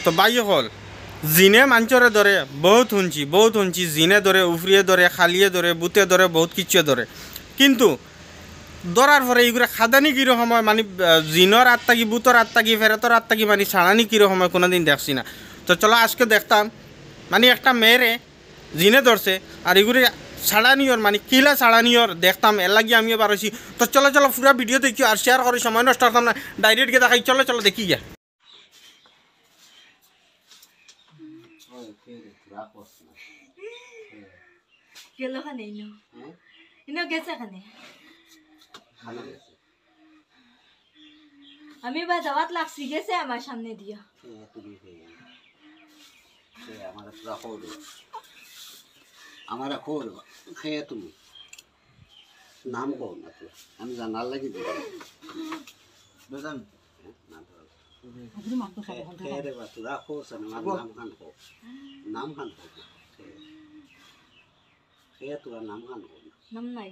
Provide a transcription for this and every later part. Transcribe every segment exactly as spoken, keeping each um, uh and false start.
তো ভাই অকল, জিনে মানষরে ধরে, বউত হুনছি, বউত হুনছি, জিনে ধরে, উফরিয়ে ধরে, খালিয়ে ধরে, ভূতে ধরে, বউত কিচ্ছু ধরে। কিন্তু ধরার পরে ইগুরে খাদানি কিরকম অয়, মানে, আহ, জিনর আত থাকি, ভূতর আত থাকি, ফেরেতর আত থাকি, মানে, ছাড়ানি কিরকম অয়, কুনুদিন দেখছি না। তো চলো আজকে দেখতাম, মানে, একটা মেয়েরে জিনে ধরছে, আর ইগুরে ছাড়ানি অর, মানে, কিলা ছাড়ানি অর দেখতাম, এরলাগি আমিও বার অইছি। তো চলো, চলো, পুরা video দেখিও, আর share করি, সময় নষ্ট করতাম না, direct গিয়া দেখাই। চলো, চলো, দেখি গিয়া। ওই, কে রে, তোরা কস না। কে? গেল কানে ইনো। হ্যাঁ? ইনো গেছে কানে। কানে গেছে। আমি বা দাওয়াত লাগছি, গেছে আমার সামনে দিয়া। কে তুমি কে? কে আমারে তোরা কও রে? আমারে কও রে বা। কে তুমি? নাম কও না তো। আমি জানার লাগি দিই। বুঝলাম। হ্যাঁ, নাম কও। আজকে মাত্র সব কে, ওখান থেকে কে রে বা, তোরা কও, সে আমার নাম খান কও। নাম খান কও। কে? কে তোরা নাম খান কও না? নাম নাই।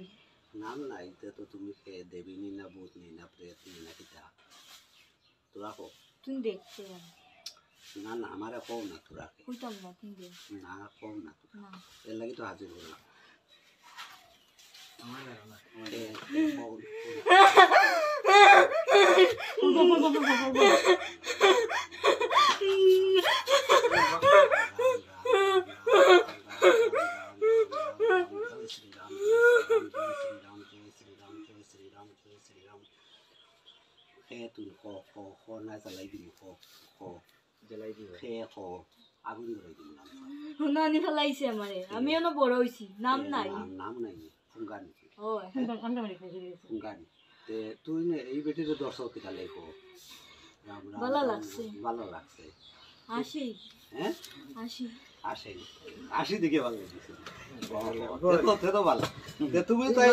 নাম নাই, তে তো তুমি কে দেবী নি না, ভূত নি না, প্রেত নি না, কিতা? তোরা কও। তুমি দেখতে পারো। না, না, আমারে কও না তোরা কে। কইতাম না, তুমি দেখ। না, কও না তোরা। না। এরলাগি তো হাজির করলাম। কে, কে, কও, কও। কে তুই ক, ক, ক না জ্বালাই দিবি, ক, ক। জ্বালাই দিবি। কে ক, আগুন ধরাই দিবি না। হুনো, আনি ফেলাইছে আমারে। আমি অনো বড় অইছি, নাম কে নাই। নাম, নাম নাই। ফুঙ্গানি। ও, এখন ফুঙ্গানি। তে তুই নে, এই বেটিরে দর্শক কিতা লেখো? রাম, রাম, ভালা রাম, লাগছে। ভালা লাগছে। আশি। হ্যাঁ? আশি। আশি। আশি দেখে ভালা লাগছে। ও, তে তো, তে তো ভালা। তে তুমি তাই,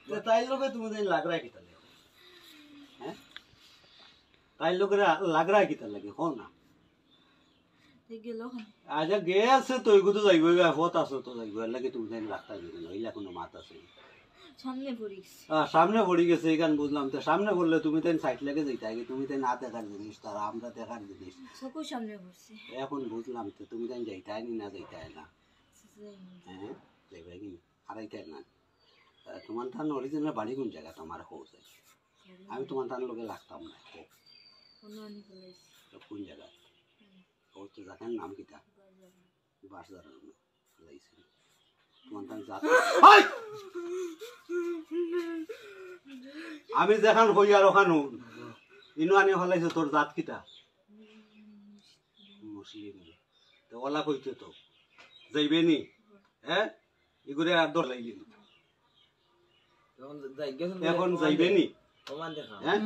তে তাই লগে তুমি তাই লাগরা কিতা লেখো? হ্যাঁ? তাই লগে রা-, লাগরা কিতা লাগে? কও না। এই গেল ওখানে। আচ্ছা, গেছে তো, এগু তো যাইবো, এবার পথ আছে তো যাইবো, এর লাগি তুমি তাই রাখতা যাইবে না, ইলা কোনো মাত আছে? সামনে পড়ি গেছে। আহ, সামনে পড়ি গেছে, এখান বুঝলাম। তো সামনে পড়লে তুমি তাই সাইড লাগে যাইতা আগে, তুমি তাই না দেখার জিনিস, তারা আমরা দেখার জিনিস। চকুর সামনে পড়ছে। এখন বুঝলাম তো, তুমি তাই যাইতায় নি না যাইতায় না? যাইনি। হ্যাঁ, যাইবায় কি? হারাইতায় না। আহ, তোমার তান অরিজিনাল বাড়ি কোন জায়গা? তোমার কও চাই। আমি তোমার তান লগে লাগতাম না। কও। কোনো আনি ফেলাইছি। তো কোন জায়গা? হুম। ও তো জায়গার নাম কিতা? বাজার। বাজার। ফেলাইছি। তোমার তান জাত। এই! আমি যেখান কই আর ওখান হুন। ইনো আনি ফেলাইছে, তোর জাত কিতা? মুসলিম। তো ওলা কইতে তো। যাইবে নি? হ্যাঁ? ইগুরে আর দর লাগি। এখন যাই গেছেন এখন যাইবে নি? ওমান দেখা। হ্যাঁ?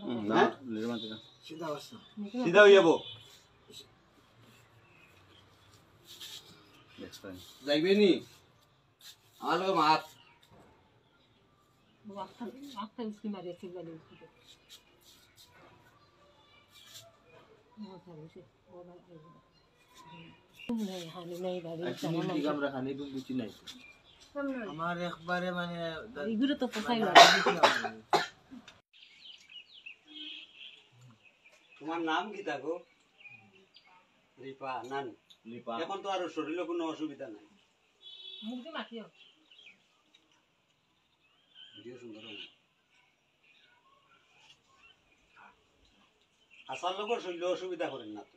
হুম, না, হ্যাঁ? নির্মাণ দেখা। সিধা বসো। সিধা হয়ে যাবো। Next time। যাইবে নি? আমার লগে মাত। ও আটটা, আটটা উসকি মারিয়াছে, বলে উসকি। ও, তাহলে সে, ও, ও, ও। তুমি নাই, হানি নাই, বাড়ি আচ্ছা, জানা নীল নাই। দিকে আমরা খানি একটু বুঝি নাই। আমার একবারে মানে এগুলো তো পোষাই না। তোমার নাম কিতা গো? রিপা, নান। রিপা। এখন তো আর শরীরে কোনো অসুবিধা নাই। মুখ দিয়ে মাখিও। ভিডিও সুন্দর হবে। আসার লোকের শরীরে অসুবিধা করেন না তো।